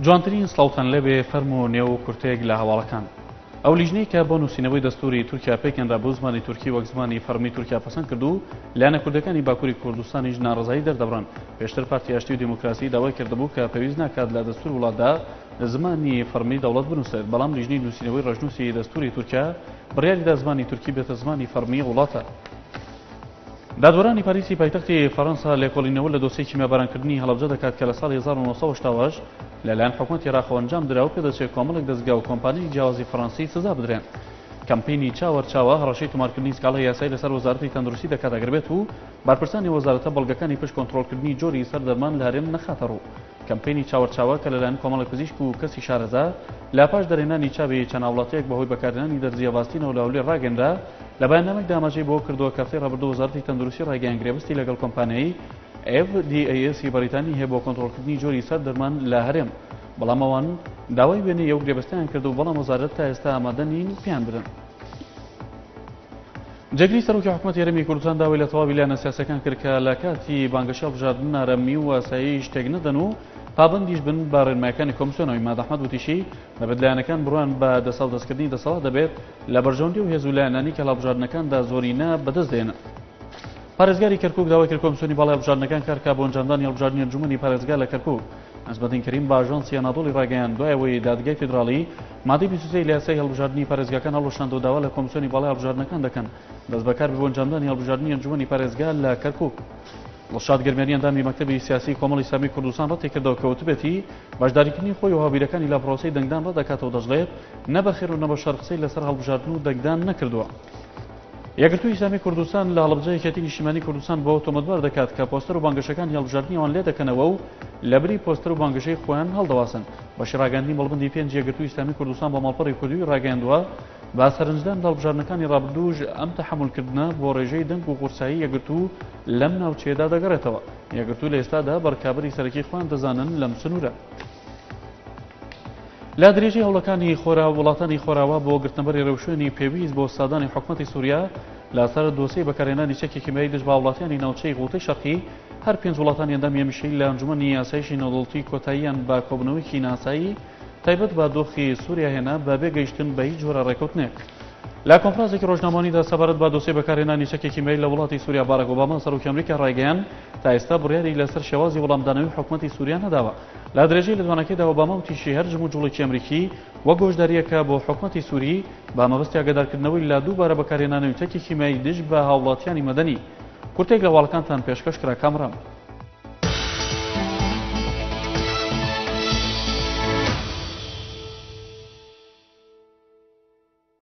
جوانترین سڵاوتان لێبێ فەرموو نێو کورتەیەک لە هەواڵەکان. ئەو لیژنەی کە بۆ نووسینەوەی دەستووری تورکیا پێکهێنرابوو زمانی تورکی وەک زمانی فەڕمی تورکیا پەسەند کرد و لایەنە کوردەکانی باکووری کوردستانیش ناڕەزایی دەردەبڕن. پێشتر پارتی ئاشتی و دیموکراسی داوای کردبوو کە پێویست ناکات لە دەستوور وڵاتدا زمانی فەڕمی دەوڵەت بنووسرێت، بەڵام لیژنەی نووسینەوەی ڕەشنووسی دەستووری تورکیا بڕیاریدا زمانی تورکی بێتە زمانی فەڕمی وڵاتە. دادوەرانی پاریسی پایتەختی فەرەنسا لێکۆڵینەوە لە دۆسیەی کیمیابارانکردنی هەڵەبجە دەکات کە لە ساڵی 1988 لەلایەن حکومەتی عێراقەوە ئەنجام درا و پێدەچێت کۆمەڵێک دەزگا و کۆمپانیای جیاوازی فەرەنسی سزا بدرێن. کەمپەینی چاوەرچاوە هەڕەشەی تۆمارکردنی سکاڵای یاسایی لەسەر وەزارەتی تەندروستی دەکات ئەگەر بێت و بەرپرسانی وەزارەتە بەڵگەکانی پشت کۆنترۆڵکردنی جۆری سەر دەرمان لە هەرێم نەخاتە ڕوو. کەمپەینی چاوەرچاوە کە لەلایەن کۆمەڵێک پزیشک و کەسی شارەزا لە پاش دەرهێنانی چاوی چەند هاوڵاتییەک بەهۆی بەکارهێنانی دەرزی ئەڤاستینەوە لە هەولێر ڕاگەیەنرا، لە بەیاننامەیەکدا ئاماژەی بەوە کردووە کە هەفتەی ڕابردوو وەزارەتی تەندروستی ڕایگەیاند گرێبەستی لەگەڵ کۆمپانیای FDAS ی بەریتانی هەیە بۆ کۆنترۆڵکردنی جۆری سەر دەرمان لە هەرێم، بەڵام ئەوان داوای وێنەی ئەو گرێبەستەیان کرد و بەڵام وەزارەت تا ئێستا ئامادە نین پێیان بدەن. جێگری سەرۆکی حکومەتی هەرێمی کوردستان داوای لە تەواوی لایەنە سیاسیەکان کرد کە لە کاتی بانگەشەی هەڵبژاردن ئارامی و ئاسایش تێک نەدەن و پابەندیش بن بە ڕێنمایەکانی کۆمسیۆنەوە. عیماد ئەحمەد وتیشی، دەبێت لایەنەکان بڕوایان بە دەستاودەستکردنی دەسەڵات دەبێت لە بەرژەوەندی و هێز و لایەنانی کە لە هەڵبژاردنەکاندا زۆرینە بەدەست دێنن. پارێزگاری کەرکوک داوای کرد کۆمسیۆنی باڵای هەڵبژاردنەکان کار بکات بۆ ئەنجامدانی هەڵبژاردنی ئەنجومەنی پارێزگا لە کەرکوک. نەجمەدین کەریم بە ئاژانسی ئەنادۆڵی ڕاگەیاند، دوای ئەوەی دادگای فیدراڵی مادەی 23 لە یاسای هەڵبژاردنی پارێزگاکان هەڵوەشاندەوە داوا لە کۆمسیۆنی باڵای هەڵبژاردنەکان دەکەن دەستبەکار بێت بۆ ئەنجامدانی هەڵبژاردنی ئەنجومەنی پارێزگا لە کەرکوک. دڵشاد گەرمیانی ئەندامی مەکتەبی سیاسی کۆمەڵی ئیسلامی کوردستان ڕەتیکردەوە کە وتبێتی بەشداریکردنی خۆی و هاوبیرەکانی لە پرۆسەی دەنگدان ڕەتدەکاتەوە دەشڵێت نە بە خێر و نە بە شەر قسەی لەسەر هەڵبژاردن و دەنگدان نەکردووە. یەکگرتووی ئیسلامی کوردستان لە هەڵەبجە یەکێتی نیشتیمانی کوردستان بەوە تۆمەتبار دەکات کە پۆستەر و بانگەشەکانی هەڵبژاردنی ئەوان لێدەکەنەوە و لەبری پۆستەر و بانگەشەی خۆیان هەڵدەواسن. بەشی ڕاگەیاندنی مەڵبەندی پێنج یەکگرتووی ئیسلامی کوردستان بە ماڵپەڕی کوردیی ڕاگەیاندووە، بە سەرنجدان لە هەڵبژاردنەکانی ڕابردووش ئەم تەحەمولکردنە بۆ ڕێژەی دەنگ و قورسایی یەکگرتوو لەم ناوچەیەدا دەگەڕێتەوە. یەکگرتوو لە ئێستادا بە ڕکابەری سەرەکی خۆیان دەزانن لەم سنوورە. لە درێژەی هەوڵەکانی خۆرا وڵاتانی خۆراوا بۆ گرتنەبەری ڕێوشوێنی پێویست بۆ سازدانی حکومەتی سووریا لەسەر دۆسیەی بەکارهێنانی چەکی کیمیایی دژ بە هاوڵاتیانی ناوچەی غوتەی شەرقی، هەر پێنج وڵاتانی ئەندامی هەمیشەیی لە ئەنجومەنی ئاسایشی نێودەوڵەتی کۆتاییان بە کۆبوونەوەیەکی نائاسایی تایبەت بە دۆخی سووریا هێنا بە بێ گەیشتن بە هیچ جۆرە ڕێککەوتنێک. لە کۆنفرانسێکی ڕۆژنامەوانیدا سەبارەت بە دۆسیەی بەکارهێنانی چەکی کیمیایی لە وڵاتی سووریا باراک ئۆباما سەرۆکی ئەمریکا ڕایگەیاند تا ئێستا بڕیاری لەسەر شێوازی وەڵامدانەوەی حکومەتی سووریا نەداوە. لە درێژەی لێدوانەکەیدا ئۆباما وتیشی هەر جموجوڵێکی ئەمریکی وەک هۆشدارییەکە بۆ حکومەتی سووری بە مەبەستی ئاگادارکردنەوەی لە دووبارە بەکارهێنانەوەی چەکی کیمیایی دژ بە هاوڵاتیانی مەدەنی. کورتەیەک لە هەواڵەکانتان پێشکەش کرا. کامەران.